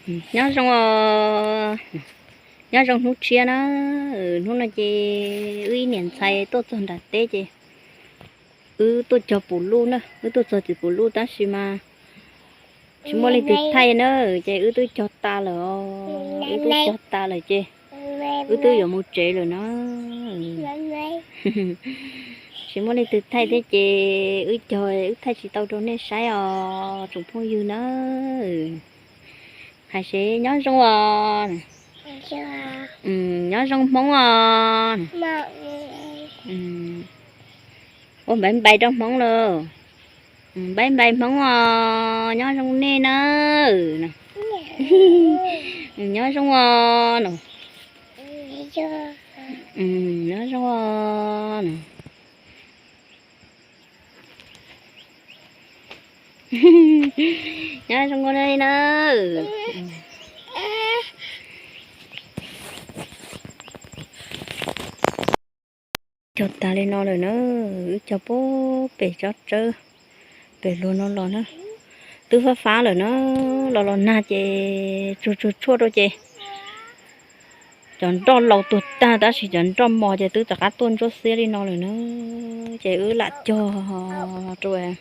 Nyob zoo os, nyob zoo hnub tshiab na. Hnub no ces wb ib niam ntxhais tuaj txog nram teb ces wb tuaj cog pum luj na, wb tuaj txog txiv pum luj tab sis mas tsis muaj leej twg thaij na, ces wb twb cog tas lawm os, wb twb cog tas lawm ces wb twb yuav mus tsev lawm na. Tsis muaj leej twg thaij thiab ces wb cog wb thaij tsis tau rau nej saib os tsoom phooj ywg na. Hais seb nyob zoo os. Nyob zoo Hmoob os. Ua npaim npaim rau Hmoob lauj. Npaim npaim Hmoob os, nyob zoo nej na. Nyob zoo os. Nyob zoo os. Nyob zoo nej na. Cog tas li no lawm na, wb cog pem tsob tsawb pem luag no los na. Twb fab fab lawm na, los los nag ces tsuag tsuag tshuaj rau ces cov nroj laus tuag tag tab sis cov nroj mos ces twb rov qab tuaj ntsuab xiab li no lawm na. Ces wb lam cog rau,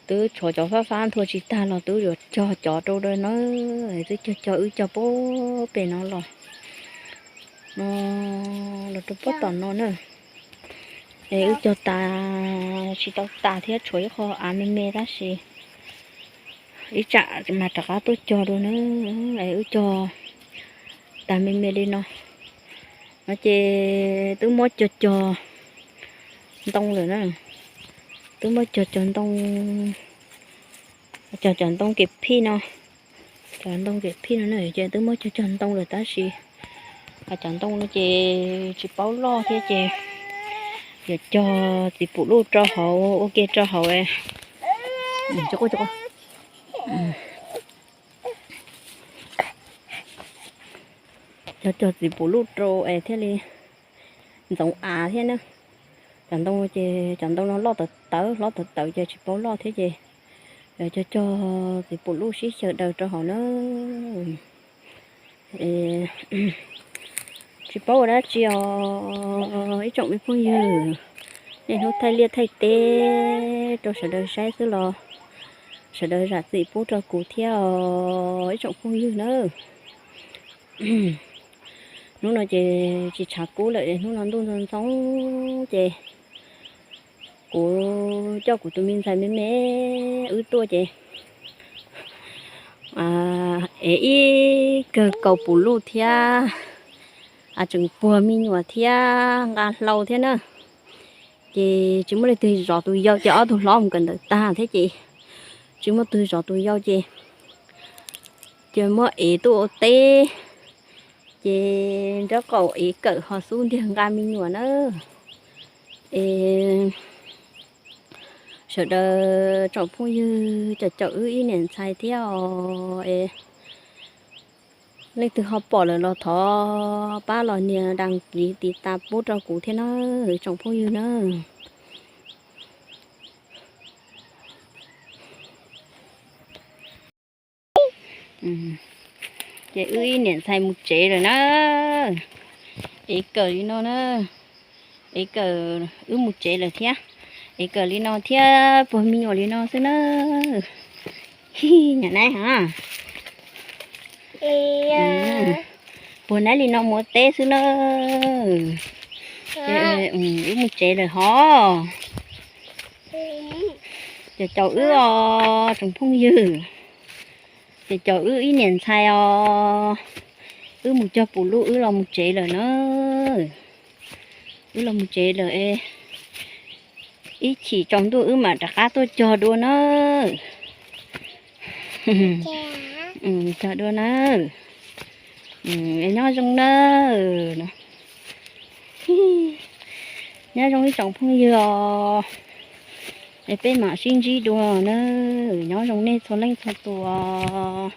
twb tshuav cov fab fab nthua tsis tag los twb yuav cog cov rau na. Twb cog cog wb cog pem no los, no los rau puag tom no na. Es wb cog tas tsis tau tas thiab, tshuav ib qho av me me tab sis ib tsam mas rov qab tuaj cog dua na. Es wb cog tas me me li no, no ces twb muab cog cog ntoo lawm na. Twb muab cog cog ntoo, cog cov ntoo kev phij no, cov ntoo kev phij no na ces twb muab cog cog ntoo lawm tab sis cov ntoo no ces tsis paub loj thiab ces yuav cog txiv pum luj rau hauv ua ke rau hauv. Cog cog txiv pum luj rau es thiaj li ntxoov av thiab na. Cov ntoo ces cov ntoo no loj tawv tawv, hlob tawv tawv ces tsis paub loj thiab ces yuav cog cog txiv pum luj sib xyaw daws rau hauv na. Tsis paub ua dab tsi os ib tsoom me phooj ywg, niaj hnub thaij liaj thaij teb rau sawv daws saib xwb los sawv daws zam txim pub rau kuv thiab os ib tsoom phooj ywg na. Hnub no ces tsis tshav kub lawm, hnub no ntuj ntxhov ntxoo ces kuv coj kuv tus me ntxhais me me wb tuaj ces ev ib kawg kaus pum luj thiab, tseem puag me nyuam thiab nqa hlau thiab na. Ces tsis muaj leej twg zov tus yau ces ob tug hlob mus kawm ntawv tag thiab ces tsis muaj twg zov tus yau ces, ces muab ev tuaj ua teb. Ces nraub qaum ev kawm ho xub ntiag nqa me nyuam na. Es sawv daws tsoom phooj ywg caum caum wb ib niam ntxhais thiab os es leej twg ho pom lawm los thov pab los nias đăng ký tiv tas pub rau kuv thiab na tsoom phooj ywg na. Ces wb ib niam ntxhais mus tsev lawm na. Ev kawm li no na, ev kawm, wb mus tsev lawm thiab. Ev kawm li no thiab puag me nyuam li no xwb na. Nyam na ha, puag nab li no mus teb xwb na. Wb mus tsev lawm hov. Ces caum wb os tsoom phooj ywg, ces caum wb ib niam ntxhais os. Wb mus cog pum luj wb los mus tsev lawm na. Wb los mus tsev lawm es ib chim tsaus ntuj wb mam rov qab tuaj cog dua na. Cog dua na. Nyob zoo na. Nyob zoo ib tsoom phooj ywg os. Es peb mam sib ntsib dua na. Nyob zoo nej txhua leej txhua tus os.